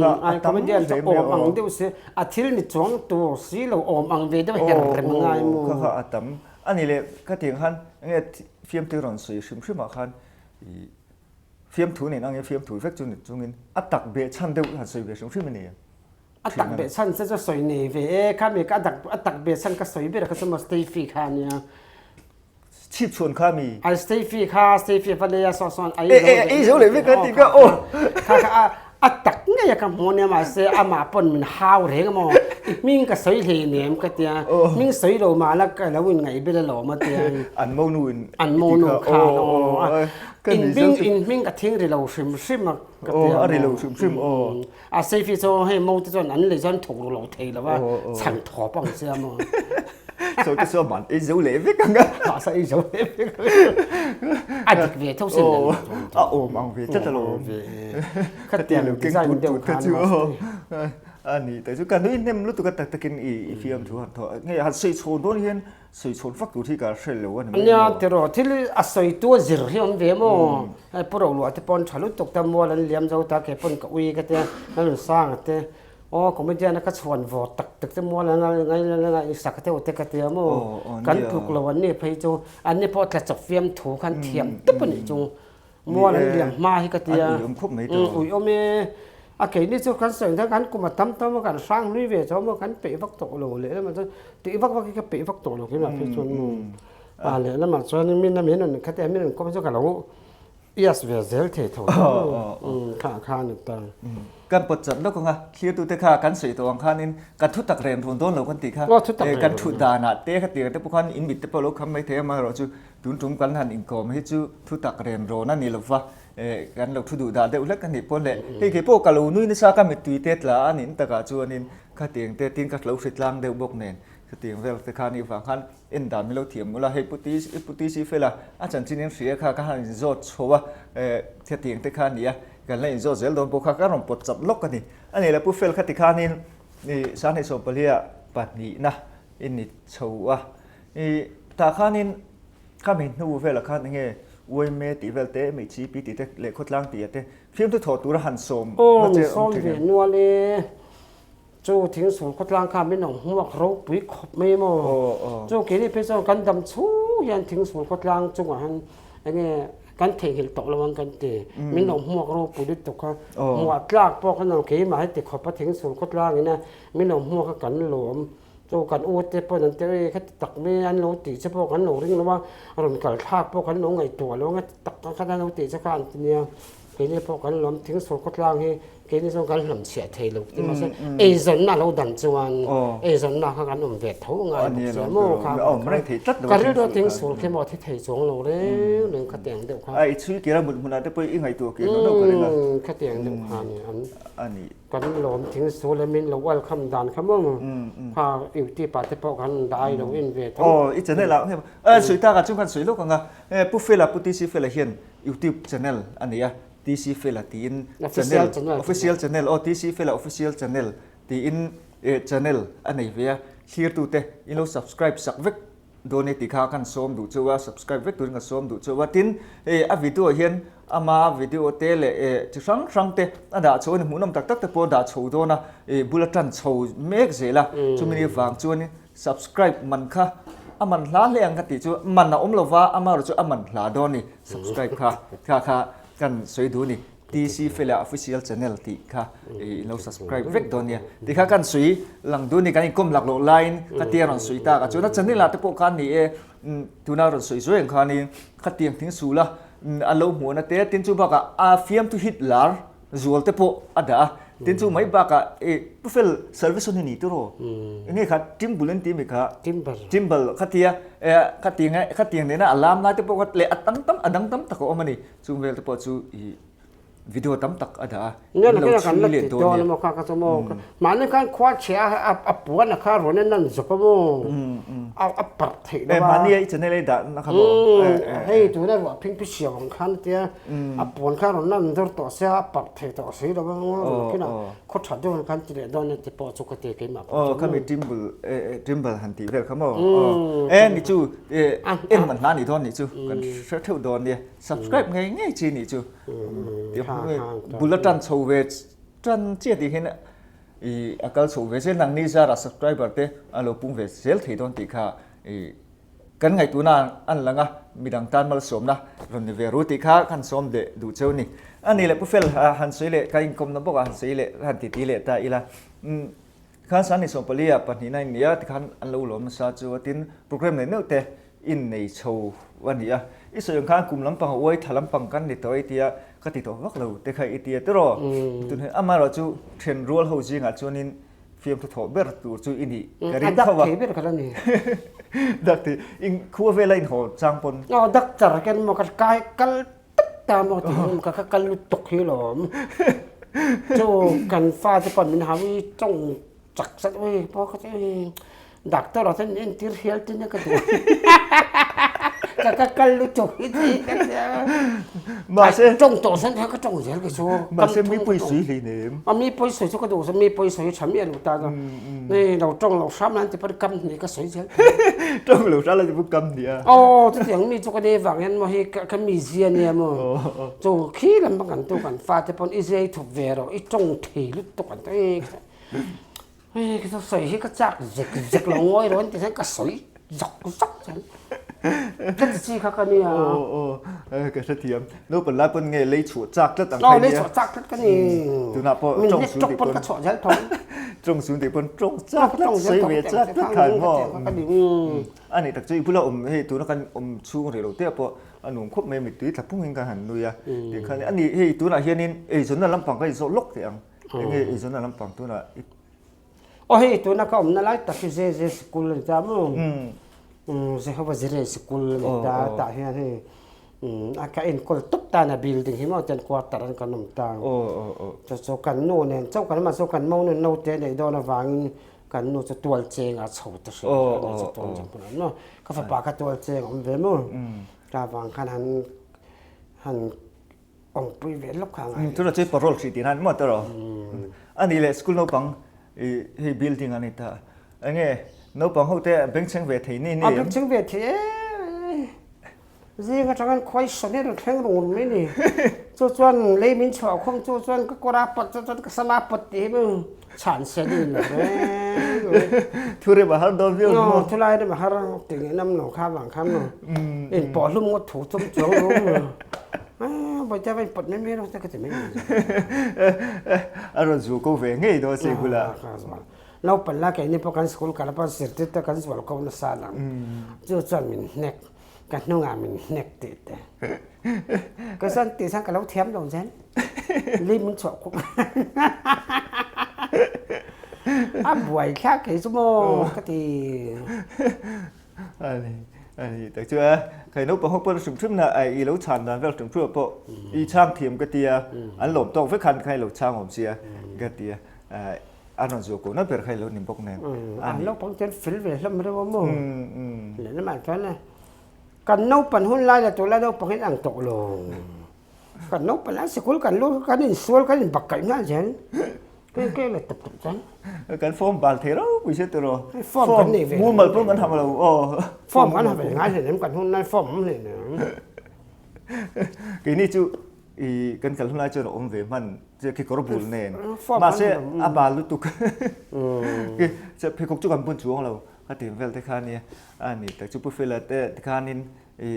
kha a tam hle mai awm ang deuh si a thil ni chuang tur si lo awm ang ve deuh her rem ngai maw. Kha kha a tam a ni leh khatiang khan enge fiamthu rawn sawi hrim hrim ah khan i Fiamthu nen angin fiamthu vek chu ni chungin a tak beh chhan deuh han sawi ve hrim hrim a ni. A tak beh chhan che chu sawi nei ve e, kha mi ka a tak beh chhan ka sawi ber kha chu maw Steffi kha a nia. Chhip chhuan kha mi? Ai Steffi kha, Steffi va lei a saw sawn ei zo leh ei zo leh vek a ti kha aw. Kha kha a a tak ngei a ka hmu ania mahse amah pawn min hau reng a maw i hming ka sawi hlei nem ka tia hming sawi lo mah la ka lo inngaih bel alawm a tia. An monu in An monu khan aw. In hming in hming ka thing ri lo hrim hrim a ka tia maw. A ri lo hrim hrim aw. A Seifi chu hei mo te chuan an lei chuan thawk ru lo thei lo a chhan thawp ang sia maw. Sawi te chuan man ei zo leh vek ang a. Mahse ei zo leh vek ang a. A dik ve tho sin le. A awm ang ve tlat alawm. Khatiang lo keng tut tut kha chu a ni tak chu ka nui hnem lutuk a tak takin i fiamthu han thawh nge han sawi chhawn dawn hian Sawi chhawn vak tur hi ka hre lo a ni mai maw? Nia tiraw, thil a sawitu a zir hi awm ve maw? Hei Pu Rohluah te pawn tha lutuk ta mual an liam zo ta, kei pawn ka ui ka tia, Lalun Sanga te aw comedian a ka chhuan vawt tak tak te mual an ngai sak deuh te ka tia maw? Kan tluk lo an ni phei chu, an ni pawh tla chawp fiam thu khan thiam tawp a nih chu. Mual an liam hma hi ka tia. An ui awm khawp mai tawh. Ui awm e. A keini chu kan sawi ang kan kum a tam tam a kan hrang hlui ve chuan maw kan peih vak tawh lo lehlamah chuan tih vak vak hi ka peih vak tawh lo keimah phei chuan maw. A lehlamah chuan min a min rawn khatia min rawn kawm chu ka lo yes ve zel thei tho tho maw. Kha kha a ni ta. Kan pawt chat lawk ang a, thlirtute kha kan sawi tawh ang khanin kan thu tak rem run dawn lo kan tih kha. Kan thut danah te khatiang te pawh khan in mit te pawh a lo kham mai thei a, amaherawhchu Tun tum kan han inkawm hi chu thu tak rem rawn a ni lo va, kan lo thu duh dah deuh hlek a nih pawn le. Hei kei pawh ka lo nui nasa ka mittui te tla a nih takah chuanin khatiang te tin ka lo hri tlang deuh bawk nen khatiang vel te kha nih vang khan en dan min lo thiam mawlh a. Hei Pu Pu TC Fela a chanchin in hria kha ka han inzawt chho a, khatiang te kha a ni a, kan la inzawt zel dawn pawh kha ka rawn pawt chap lawk a ni. A nih le Pu Fel khati khanin Sanghnih Sawmpalia pahnihna i ni chho a. I tah khanin kha mi hnu velah khan enge uaime tih vel te, meichhi pi tih te leh khawtlang tih ah te fiamthu thawh tura han sawm na che awm thin em? Aw, mi sawm ve nual e. Chu thingsul khawtlang kha min awm hmuak ropui khawp mai maw? Chu keini phei chuan kan dam chhung hian thingsul khawtlang chungah hian enge kan theihnghilh tawh lo ang kan ti. Min lo hmuak ropui lutuk a, hmuah tlak pawh kan lo keimah heti khawp a thingsul khawtlang ina min lo hmuak a kan lawm. Chu kan u te pawhin an ti e khati tak mai an lo tih che pawh kan lo ring lo a, rawn kal thlak pawh kan lo ngaihtuah lo ang a ti tak ang khan an lo tih che kha an ti nia. Keini pawh kan lawm thingsual khawtlang hi keini chuan kan hlawm chhiah thei lo ti mahse eizawnna a lo dan chuan eizawnna kha kan awm ve tho ngai bawk sia maw kha ka rilru a thingsual khi maw a thi thei chuang lo reng reng khatiang deuh kha. A i chhui kir a mut hmunah te pawh i ngaihtuah kir lo ka ring a. Khatiang deuh kha a ni an. Kan lawm thing su le min lo welcome dan kha maw kha YouTube ah te pawh kan dah ai lo en ve tho. Aw i channel ah nge sawi tak ah chuan kan sawi lawk ang a Pu Fela Pu TC Fela hian YouTube channel a nei a TC Fela tiin channel official channel aw TC Fela official channel tiin channel a nei ve a thlirtute in lo subscribe sak vek Dawn e tih kha kan sawm duh chauh a, subscribe vek turin ka sawm duh chauh a. Tin, hei a video ah hian ama video te leh eh chi hrang hrang te a dah chho a ni, hmuhnawm tak tak te pawh a dah chho dawn a, eh bul a tan chho mek zel a. Chumi ni vang chuanin subscribe man kha a man hla hle ang ka tih chu man a awm lo va, amaherawhchu a man hla dawn a ni, subscribe kha kha kha kan sawi duh a ni. TC Fela Official Channel tih kha i lo subscribe vek dawn nia. Ti kha kan sui lang dun ni kan inkawm lak loh laiin khatia rawn sui tak a. Chuan a channel ah te pawh khan ni e tuna rawn sawi zuai ang khanin khatiang thing sul a a lo hmuhna te tin chu bakah a fiamthu hit lar zual te pawh a dah a. Tin chu mai bakah i Pu Fel service hun hi ni tiraw? Enge kha Timbul an ti mi kha? Timbal. Timbal khatia khatiang khatiang nena a lam lai te pawh kha leh a tam tam a dang tam tak a awm a ni. Chung vel te pawh chu i video tam tak a dah a, in lo chhui leh dawn nia. Kha chu maw mahni khan khua chhia a a puan a kha rawn en an zawp a maw a a parh theih lo a. Mahni a i channel a i dah na kha maw. Hei tuna ruah phing phi siam ang khan tia a puan kha rawn an zawr tawh sia a parh thei tawh si lo a maw khaw tha deuh ang khan ti leh dawn nia ti pawh chu ka ti keimah pawh chu. Aw khami timbul timbal han tih vel kha maw e ni chu en man hla ni dawn nih chu kan hre theuh dawn nia. Subscribe ngei ngei chi nih chu. Bul a tan chho ve tan chiah tih hian i a kal chho ve zel nang ni zara subscriber te a lo pung ve zel thei dawn tih kha i kan ngaihtuahna an lang a, midang tan malsawmna rawn ni ve ru tih kha kan sawm leh duh cheu ni. A nih leh Pu Fel han sawi leh ka inkawmna bawk a han sawi leh han titi leh ta ila. Tikhan Sani Sawmpalia pahnihna in nia tikhan an lo lawm nasa chu a tin program nei neuh te in nei chho a ni a. I sawi ang khan kum lampang a uai tha lampang kan ni tawh i tia ka ti tawh vak lo te kha i tia tiraw. Tun hi amaherawh chu then rual ho zingah chuanin fiamthu thawh ber tur chu i nih ka ring tho a. A dak thei ber kha la ni. Dak thei in khua vela in haw chang pawn. Aw dak char ken maw ka kai kal tak ta maw ti hi ka kal lutuk hi lawm. Chu kan fate pawn min hau i tawng chak zat ui pawh ka ti ui doctor ah chuan min entir hial te nia ka duh ka ka kal lutuk hi ti ka tia. Mahse tawng tawh chuan ka tawng zel ke chu. Mahse mi pawi sawi hlei nem. A mi pawi sawi chu ka duh mi pawi sawi tha miah lo ta chuan hei lo tawng lo hram la an ti pawn kam hnih ka sawi zel. Tawng lo hram la ti pawn kam hnih a. Aw chutiang mi chu ka nei vang hian maw hei ka mi zia nia maw chu khi lam pang kan tu kan fate pawn i zia i thup ve rawh i tawng thei lutuk an ti hei ka sawi hi ka chak zek zek lo ngawi rawh an ti hian ka sawi zawk zawk chuan ka ti chi kha ka nia. Aw aw ka hrethiam naupang lai pawn nge lei chhuah chak tlat ang kha nia. Lei chhuah chak tlat ka ni. Tunah pawh tawng sun tih pawn ka chhuah zel tho. Tawng sun tih pawn tawng chak tlat sawi ve chak tlat khan maw. A nih tak chu i bula awm hei tuna kan awm chhung rih lo te pawh a nuam khawp mai mittui tla phungin kan han nui a tih khan a ni hei tunah hianin eizawnna lampang ka inzawh lawk teh ang enge eizawnna lampang tunah i Aw hei tuna ka awmna lai tak hi JJ sikul a ni ta maw Jehovah Jireh sikul a ni ta tah hian hei a ka enkawl tawp ta na building hi maw ten quarter an kan awm ta chu chu kan nu nen chauh kan awm a chu kan monu naute neih dawn avangin kan nu chu tual cheng a chho ta hrim a ni chu tual cheng hmun awm maw ka fapa kha tual cheng a awm ve maw ta vang khan han han awmpui ve lawk kha ngai. Tunah chuan parole hrih tih nan maw tawh a nih leh school naupang hei building a ni ta enge naupang ho te bengchheng ve thei ni ni em? A bengchheng ve thei e zing atang an khuai sawn hi a rawn thleng rung rung mai ni chu chuan lei min chhuah khawm chu chuan ka kawr a pawt chu chuan ka sam a pawt tih hi chhan se ni lo reng reng. Thu rem a har dawn viau maw? Thu lai rem a har ti nge nam lo kha vang khan maw in pawh hlum ngawt thu chum chuang lo maw Bawitea va in pawt mai mai rawh te ka ti mai mai. A rawn zual ko ve ngei dawn se bula. Naupang la keini pawh kan school kal pawh zirtir te kan zual ko nasa lang. Chu chuan min hnek ka hnungah min hnek tih te. Ka chuan tih chuan ka lo thiam lo zel. Lim min chhuah khum. A buai thlak kei chu maw ka ti. Ani ani tak chu a kai naupang ho pawh hrim hrim na ai i lo chhan dan vel hrim hrim pawh i chhang thiam ka tia an lawm tawk vek khan kha i lo chhang awm sia ka tia a rawn zual ko na ber kha i lo ni bawk nen. An naupang chuan fel ve hlawm reuh a maw. Lehlamah chuan Kan naupan hun lai la tûr lai naupang hi an ang tawh lo. Kan naupan lai sikul kan lu kan insual kan inbak kaih nghal zel. Ke ke la tawp tawp chuan. Kan form bal thei ropui se tiraw. Form kan nei ve. Mumal pawh kan ha lo aw. Form kan ha ve ngai hleinem kan hun lai form awm hleinem. Keini chu i kan kal hun lai chuan a awm ve hman che kekawr bul nen. Mahse a bal lutuk. Pheikhawk chu kan bun chuang lo. Ka ti vel te kha ania. A ni tak chu Pu Fela te tikhanin i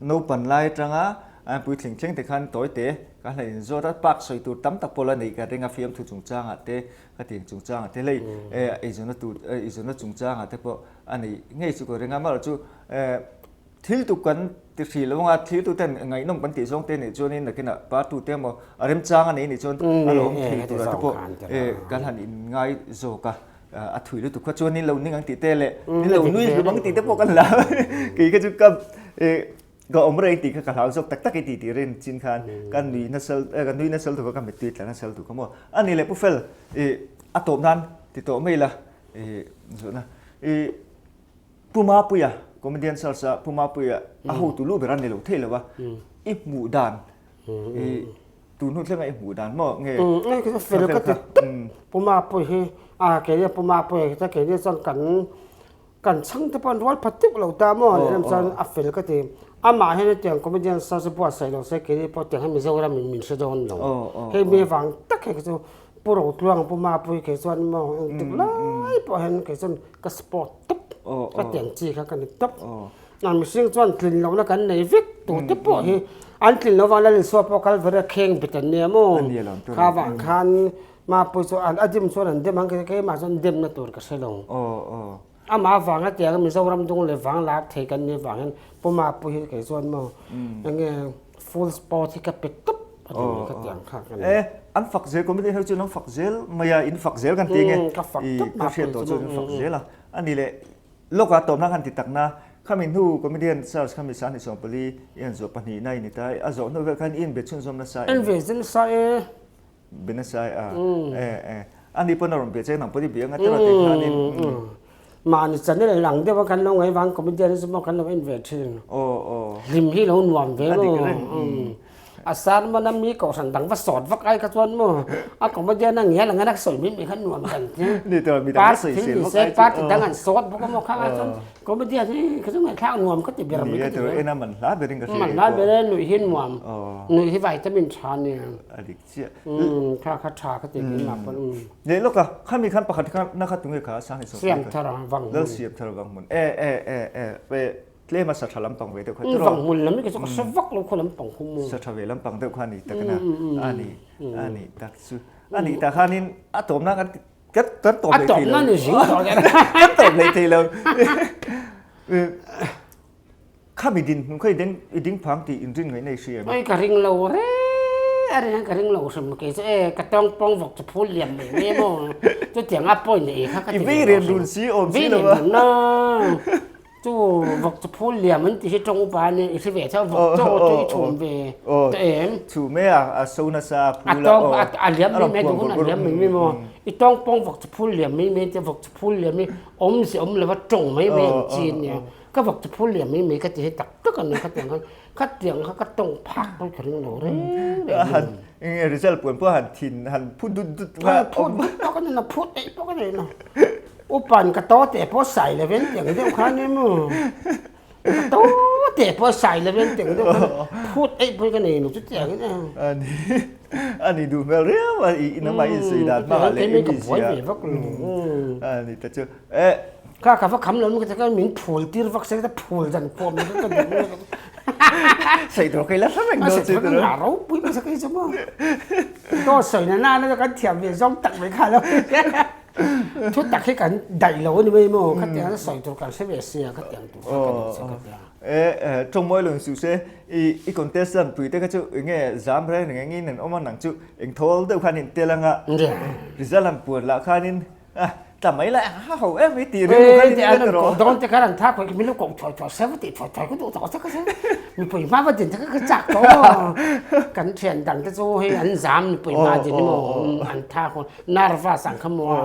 naupan lai atanga An puitling thleng te khan tawi te kan hla inzawt a, park sawi tur tam tak pawh la neih ka ring a fiamthu chungchangah te ka tiang chungchangah te hlei eizawnna tur eizawnna chungchangah te pawh a neih ngei chu ka ring a, amaherawhchu chu thil tuk kan ti hrih lo anga thil tu ten ngaihnawm kan tih zawng te nih chuanin nakinah partu te emaw a remchang a nei nih chuan a lo awm thei tura te pawh kan han inngai zawk a. A thui lutuk kha chuan nin lo ning ang tih te leh nin lo nui hlum ang tih te pawh kan hlau kei kha chu ka ka awm reng tih kha ka hlau zawk tak tak i tih tih rin chin khan ka nui nasal ka nui nasal tu kha ka mittui tla nasal tu kha maw a ni leh pu fel i a tawp nan ti tawh mai la i zawhna i Pu Mapuia comedian search a Pu Mapuia a hotu lu ber a ni lo thei lo a i hmuh dan i Tun hnu thlenga i hmuh dan maw nge? Nge ka fel ka ti tawp. Pu Mapui hi a keini Pu Mapui hi keini chuan kan kan chhang te pawh an rual phat teuh lo ta maw leh chuan a fel ka ti. Amah hian hetiang comedian search buatsaih lo se keini pawh tiang hian Mizoram in min hre dawn lo. Hei mi vang tak hi chu Pu Rotluang Pu Mapui kei chuan maw engtik lai pawh hian kei chuan ka support tawp. Ka tiang chi kha ka ni tawp. A mihring chuan tlin lohna kan nei vek tu te pawh hi an tlin loh vang Lalisua pawh Kalvari a kheng bet an nia maw? Kha vang khan Mapui chu a dim chuan an dem ang keimah chuan demna tur ka hre lo. Amah avanga tiang Mizoram dung leh vang lar thei kan nih avangin Pu Mapui hi kei chuan maw enge full support hi ka pe tawp a ti mai ka tiang kha ka ni. E an fak zel committee ho chuan an fak zel mai a in fak zel kan ti nge ka fak tawp ka hriat tawh chuan in fak zel a ani leh Lawk a tawpna khan ti takna, khami hnu comedian search khami sahni 14 i an zawh pahnihna i ni ta, a zawh hnu vel khan i inbe chhunzawm nasa em? Inbe zin nasa e. Be nasa e a, e e. Ani pawn a rawn bia che nang pawh i bia anga tiraw tih khanin. Mahni channel lang deuh a kan lo ngaih vang comedian hi chu maw kan lo en ve thin. Aw aw. Hlim hi lo nuam ve maw. A dik reng. A sermon a mi kohhran dang va sawt vak ai kha chuan maw a comedian a ngial anga sawi mai mai kha nuam kan ti. Ni tawh mi dang sawi sel vak ai chu. Party dang an sawt bawk a maw kha chuan comedian hi kha chu ngaihthlak nuam ka ti ber mai ka ti. Ni e en a man hla berin ka hria. Man hla ber e nuih hi nuam. Nuih hi vitamin tha nia. A dik chiah. Kha kha tha ka ti keimah pawn. Leh lawk a khami khan pakhat kha na kha tunge kha sang ni sawm. Siam thar vang hmun. Lal siam thar vang hmun. E e e e Tlem a sa tha lampang ve deuh kha tiraw? Vang hmun lam hi kei chu ka hre vak lo khaw lampang khu maw? Sa tha ve lampang deuh kha a ni tak a na. A ni, a ni tak chu. A nih tak khanin a tawpna kan kan kan tawp leh thei lo. A tawpna ni zing tawh leh. Kan tawp leh thei lo. Khami dinhmun kha i ding i ding phang tih inrin ngaihna i hria em? Oi ka ring lo re a ring ka ring lo hrim kei chu e ka tawng pawng vawk chu phul liam mai mai maw chutiang a point nei kha ka ti I vei rem run si awm si lo a. Vei rem run na. Chu vawk chu phul liam an ti hi tawng upa ania i hre ve tho vawk chaw chu i chhum ve tawh em? Chhum e a, a so nasa a phul a aw. A liam mai mai duh hun a liam mai mai maw? I tawng pawng vawk chu phul liam mai mai te vawk chu phul liam hi awmze awm lova tawng mai mai ang chi ania. Ka vawk chu phul liam mai mai ka ti hi tak tak a ni khatiang khan khatiang kha ka tawng phak pawn ka ring lo reng reng. Enge result puan pawh han thin han phut dut dut kha. Phut dut pawh ka ni lo phut eih pawh ka nei lo. Upan ka to teh pawh sai lo in tiang deuh kha ni maw? Ka to teh pawh sai lo in tiang deuh kha phut eih pawh ka nei lo chu tiang in a. Ani ani duh hmel riau a i nangmah i insawi dan hmangah leh i mi zia. Ani ta chu eh. Ka ka va kham lo ka ta min phul tir vak se ka phul dan khuam ka duh. Sawi tur ka ila hre reng dawn chu. Sawi ropui mai sa kai chu maw. To sawi na na kan thiam ve zawng tak mai kha lo. Thu tak hi kan daih lo a ni mai maw? Khatiang a sawi tur kan hre ve sia khatiang tur kha ka duh che ka tia. E tawngmawi lo insuh se i i contestant pui te kha chu enge zam reng reng engin an awm a nang chu eng thawl deuh khan in tel anga result han puan lah khanin tla mai la ha ho em mai tih rilru khan in ila rawh. Dawn te khan an tha khawih min lo koh thuai thuai se va tih thuai thuai ka duh tawh che ka hre mipui hma va din te kha ka chak tawh maw kan thian dang te chu hei an zam mipui hma din emaw an tha khawih Nervous ang kha maw a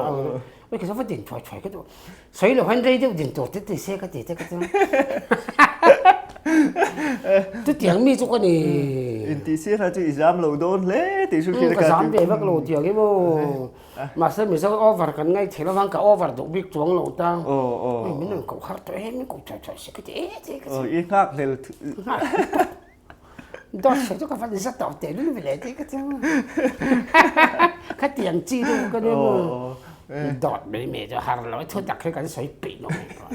oi ka va din thuai thuai ka duh sawi lo hian rei deuh din tur te ti se ka ti te ka ti chutiang mi chu ka ni inti si hla chu i zam lo dawn hle tih chu ka zam ve vak lo tiang hi maw mahse mizo over kan ngai thei lovang ka over duh bik chuang lo ta min rawn koh har tawh e min koh thuai thuai se ka ti e ti ka ti i nghak hlel Dawt sawi chu ka van za tawh teh lul ve tih ka chiang a. Khatiang chi deuh ka nia maw. Dawt mai mai chu har lo thu tak hi kan sawi peih lo mai pawh.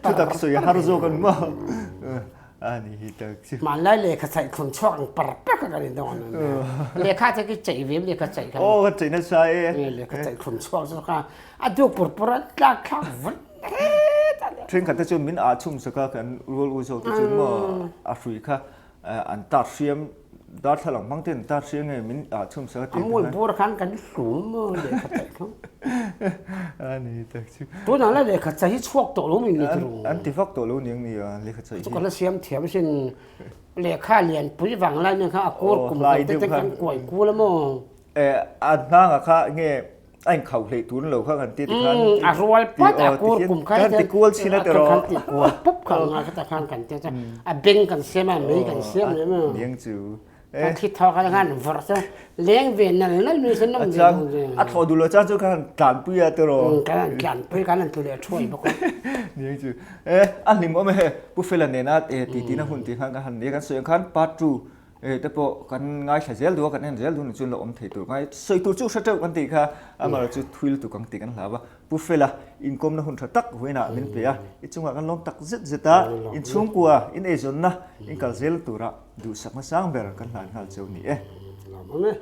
Thu tak sawi har zawk an maw. A ni hi tak chu. Hmanlai lehkha chaih thlun chhuak ang par par kha kan in dawng an nia. Lehkha te khi chaih ve lehkha chaih kha. Aw kan chaih nasa e. Lehkha chaih thlun chhuak chu kha a duk pur pur a tlak thlak vun het a. Thenkhat te chuan min ah chhum sak a kan rual u zawk te chuan maw a hrui kha an tar hriam darthlalang hmang ten tar hriam nge min ah chhum sak a ti. A mul bur khan kan hlum maw lehkha chaih kha. A ni tak chu. Tunah la lehkha chaih hi chhuak tawh lo min ni tiro. An ti vak tawh lo niang ni a lehkha chaih hi. Chu ka la siam thiam sin lehkha lian pui vang lai nen kha a kur kum te ten kan kuai kul a maw. A hnanga kha nge a inkhauh hleih tun lo kha kan ti ti khan a rual pat a kur kum kha kan ti kual chin a tiraw kan ti kual pup kha nga kha ta khan kan ti cha a beng kan siam a mei kan siam le ma niang chu kan thi tho kha khan vawrh chu leng ve nal nal mi sen nom ve a thaw duh lo chan chu khan tlan pui a tiraw kan tlan pui kan an tu le thuai bawk niang chu e a hlim awm e pu fela nena ti ti na hun ti khan kan han ne kan sawi ang khan part 2 E te pawh kan ngaithla zel duh a, kan en zel duh ni chuan la awm thei tur ngai sawi tur chu hre teuh kan tih kha amaherawh chu thuil tuk ang tih kan hlau a. Pu Fela inkawmna hun tha tak vawiinah min pe a, i chungah kan lawm tak zet zet a, inchhungkua in eizawnna in kal zel tura duhsakna sang ber kan hlan nghal cheu ni e. Lawm awm e.